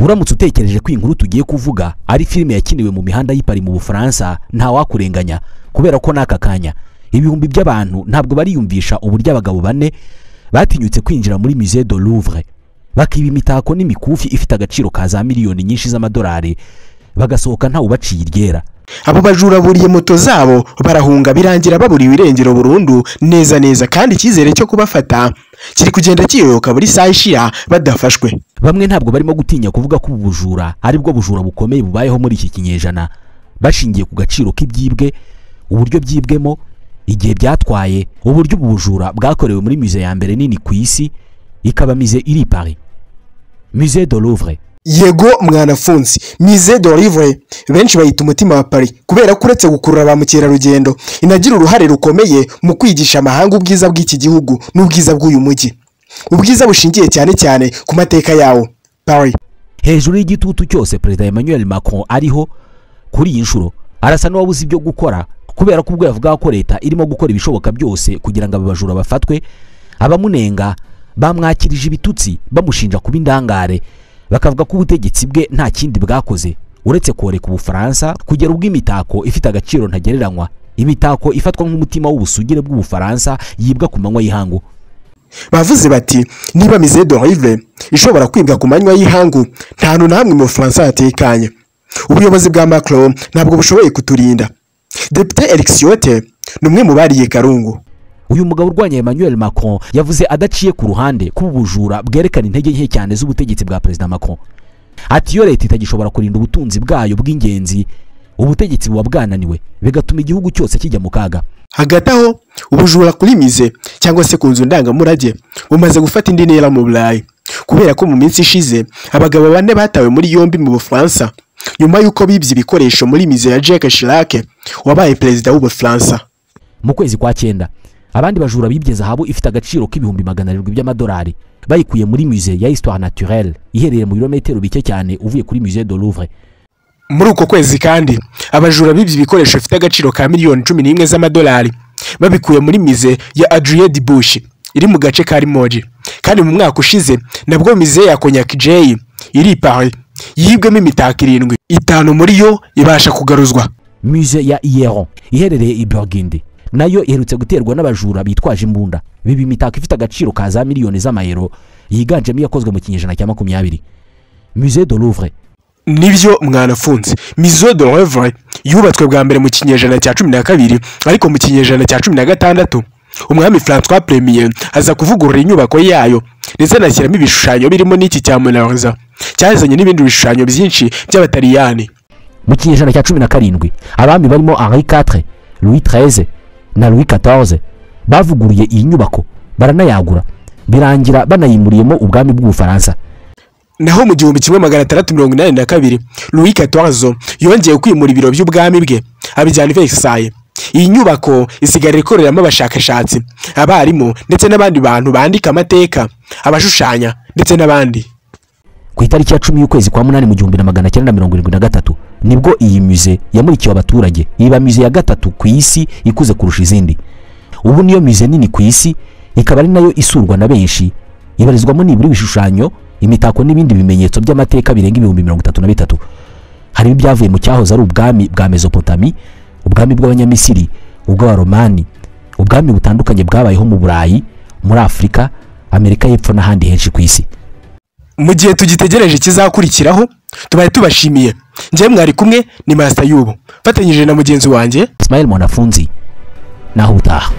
Uramutse utekereje ko inkuru tugiye kuvuga ari filime yakiniwe mu mihanda y'i Paris mu Bufaransa, ntawakurenganya, kubera ko n'aka kanya ibihumbi by'abantu ntabwo bariyumvisha uburyo abagabo bane batinyutse kwinjira muri Musée du Louvre, bakiba imitako n'imikufi ifite agaciro ka za miliyoni nyinshi z'amadolari, bagasohoka ntawe ubaciye iryera. Abo bajura buriye moto zabo barahunga, birangira baburiwe irengero burundu neza neza, kandi icyizere cyo kubafata kiri kugenda kiyoyoka buri saha ishira badafashwe. Bamwe ntabwo barimo gutinya kuvuga ko ubu bujura ari bwo bujura bukomeye bubayeho muri iki kinyejana, bashingiye ku gaciro k'ibyibwe, uburyo byibwemo, igihe byatwaye, uburyo ubu bujura bwakorewe muri musée ya mbere nini ku isi, ikaba musée iri Paris, Musée du Louvre. Yego mwanafunzi, Musée du Louvre benshi bayita umutima wa Paris kubera ko uretse gukurura ba mukerarugendo, inagira uruhare rukomeye mu kwigisha amahanga ubwiza bw'iki gihugu n'ubwiza bw'uyu mujyi, ubwiza bushingiye cyane cyane ku mateka yawo Paris. Hejuru y'igitutu cyose Perezida Emmanuel Macron ariho kuri iyi nshuro, arasa n'uwabuze ibyo gukora, kubera ko ubwo yavuga ko leta irimo gukora ibishoboka byose kugira ngo aba bajura bafatwe, abamunenga bamwakirije ibitutsi bamushinja kuba indangare, bakavuga ko ubutegetsi bwe nta kindi bwakoze uretse koreka Ubufaransa kugera ubwo imitako ifite agaciro ntagereranywa, imitako ifatwa nk'umutima w'ubusugire bw'Ubufaransa, yibwa ku manywa y'ihangu. Bavuze bati niba Musée du Louvre ishobora kwibwa ku manywa y'ihangu, nta hantu na hamwe mu Bufaransa hatekanye. Ubuyobozi bwa Macron ntabwo bushoboye kuturinda. Depite Eric Ciotti ni umwe mu bariye karungu. Uyu mugabo urwanya Emmanuel Macron yavuze adaciye ku ruhande ko ubu bujura bwerekana intege nke cyane z'ubutegetsi bwa Perezida Macron. Ati iyo leta itagishobora kurinda ubutunzi bwayo bw'ingenzi, ubutegetsi buba bwananiwe, bigatuma igihugu cyose kijya mu kaga. Hagati aho ubujura kuri musée cyangwa se ku nzu ndangamurage bumaze gufata indi ntera mu Burayi, kubera ko mu minsi ishize abagabo bane batawe muri yombi mu Bufaransa nyuma y'uko bibye ibikoresho muri musée ya Jacques Chirac wabaye perezida w'Ubufaransa. Mu kwezi kwa 9 abandi bajura bibye zahabu ifite agaciro k'700,000 by'amadolari, bayikuye muri musée ya Histoire Naturelle iherereye mu birometero bike cyane uvuye kuri Musée du Louvre. Muri uko kwezi kandi abajura bibye ibikoresho bifite agaciro ka miliyoni 11 z'amadolari, babikuye muri musée ya Adrien Debuchy iri mu gace ka Limoges. Kandi mu mwaka ushize nabwo musée ya Cognacq-Jay iri Paris yibwemo imitako irindwi, itanu muri yo ibasha kugaruzwa. Musée ya Hieron iherereye i Burgundy nayo iherutse guterwa n'abajura bitwaje imbunda, biba imitako ifite agaciro ka za miliyoni z'amayero, yiganjemo iyakozwe mu kinyejana cya 20. Musée du Louvre. Nibyo mwanafunzi, Musée du Louvre yubatswe bwa mbere mu kinyejana cya 12, ariko mu kinyejana cya 16 umwami François Premier aza kuvugurura inyubako yayo, ndetse anashyiramo ibishushanyo birimo n'iki cya Mona Lisa cyazanye n'ibindi bishushanyo byinshi by'Abataliyani. Mu kinyejana cya 17 abami barimo Henri IV, Louis XIII na Louis XIV bavuguruye iyi nyubako baranayagura, birangira banayimuriyemo ubwami bw'Ubufaransa. Naho mu 1682 Louis XIV yongeye kwimura ibiro by'ubwami bwe abijyana i Versailles. Iyi nyubako isigara ikoreramo abashakashatsi, abarimu ndetse n'abandi bantu bandika amateka, abashushanya ndetse n'abandi. Ku itariki ya 10 y'ukwezi kwa munani mu 1973 nibwo iyi musée yamurikiwe abaturage, iba musée ya gatatu ku isi ikuze kurusha izindi. Ubu niyo musée nini ku isi, ikaba ari nayo isurwa na benshi, ibarizwamo nibura ibishushanyo, imitako n'ibindi bimenyetso by'amateka birenga 33,000. Harimo ibyavuye mu cyahoze ari ubwami bwa Mesopotami, ubwami bw'Abanyamisiri, ubw'Abaromani, ubwami butandukanye bwabayeho mu Burayi, muri Afurika, Amerika y'Epfo n'ahandi henshi ku isi. Mu gihe tugitegereje ikizakurikiraho, tubaye tubashimiye. Njyewe mwari kumwe ni Master Yubu, mfatanyije na mugenzi wanjye Ismail Mwanafunzi. Naho utaha.